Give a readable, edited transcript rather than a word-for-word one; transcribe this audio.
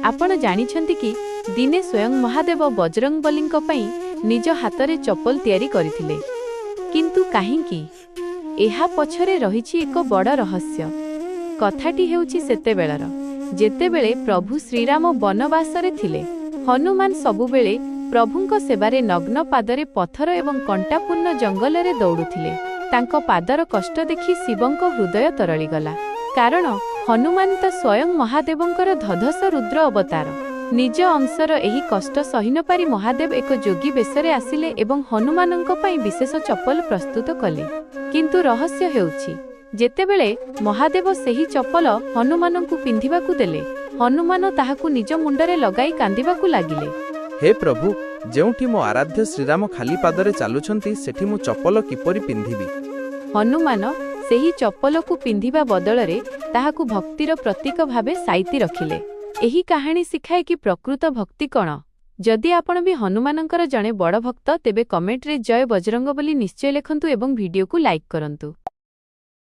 ଆପଣ ଜାଣିଛନ୍ତି କି, ଦିନେ ସ୍ୱୟଂ ମହାଦେବ ବଜରଙ୍ଗବଲୀଙ୍କ ପାଇଁ ନିଜ ହାତରେ ଚପଲ ତିଆରି କରିଥିଲେ। କିନ୍ତୁ କାହିଁକି? ଏହା ପଛରେ ରହିଛି ଏକ ବଡ଼ ରହସ୍ୟ। କଥାଟି ହେଉଛି ସେତେବେଳର, ଯେତେବେଳେ ପ୍ରଭୁ ଶ୍ରୀରାମ ବନବାସରେ ଥିଲେ। ହନୁମାନ ସବୁବେଳେ ପ୍ରଭୁଙ୍କ ସେବାରେ ନଗ୍ନ ପାଦରେ ପଥର ଏବଂ କଣ୍ଟାପୂର୍ଣ୍ଣ ଜଙ୍ଗଲରେ ଦୌଡୁଥିଲେ। ତାଙ୍କ ପାଦର କଷ୍ଟ ଦେଖି ଶିବଙ୍କ ହୃଦୟ ତରଳିଗଲା, କାରଣ ହନୁମାନ ତ ସ୍ୱୟଂ ମହାଦେବଙ୍କର ଦ୍ୱାଦଶ ରୁଦ୍ର ଅବତାର। ନିଜ ଅଂଶର ଏହି କଷ୍ଟ ସହି ନପାରି ମହାଦେବ ଏକ ଯୋଗୀ ବେଶରେ ଆସିଲେ ଏବଂ ହନୁମାନଙ୍କ ପାଇଁ ବିଶେଷ ଚପଲ ପ୍ରସ୍ତୁତ କଲେ। କିନ୍ତୁ ରହସ୍ୟ ହେଉଛି, ଯେତେବେଳେ ମହାଦେବ ସେହି ଚପଲ ହନୁମାନଙ୍କୁ ପିନ୍ଧିବାକୁ ଦେଲେ, ହନୁମାନ ତାହାକୁ ନିଜ ମୁଣ୍ଡରେ ଲଗାଇ କାନ୍ଦିବାକୁ ଲାଗିଲେ। ହେ ପ୍ରଭୁ, ଯେଉଁଠି ମୋ ଆରାଧ୍ୟ ଶ୍ରୀରାମ ଖାଲି ପାଦରେ ଚାଲୁଛନ୍ତି, ସେଠି ମୁଁ ଚପଲ କିପରି ପିନ୍ଧିବି? ହନୁମାନ ସେହି ଚପଲକୁ ପିନ୍ଧିବା ବଦଳରେ ତାହାକୁ ଭକ୍ତିର ପ୍ରତୀକ ଭାବେ ସାଇତି ରଖିଲେ। ଏହି କାହାଣୀ ଶିଖାଏ କି ପ୍ରକୃତ ଭକ୍ତି କ'ଣ। ଯଦି ଆପଣ ବି ହନୁମାନଙ୍କର ଜଣେ ବଡ଼ ଭକ୍ତ, ତେବେ କମେଣ୍ଟରେ ଜୟ ବଜରଙ୍ଗ ବୋଲି ନିଶ୍ଚୟ ଲେଖନ୍ତୁ ଏବଂ ଭିଡିଓକୁ ଲାଇକ୍ କରନ୍ତୁ।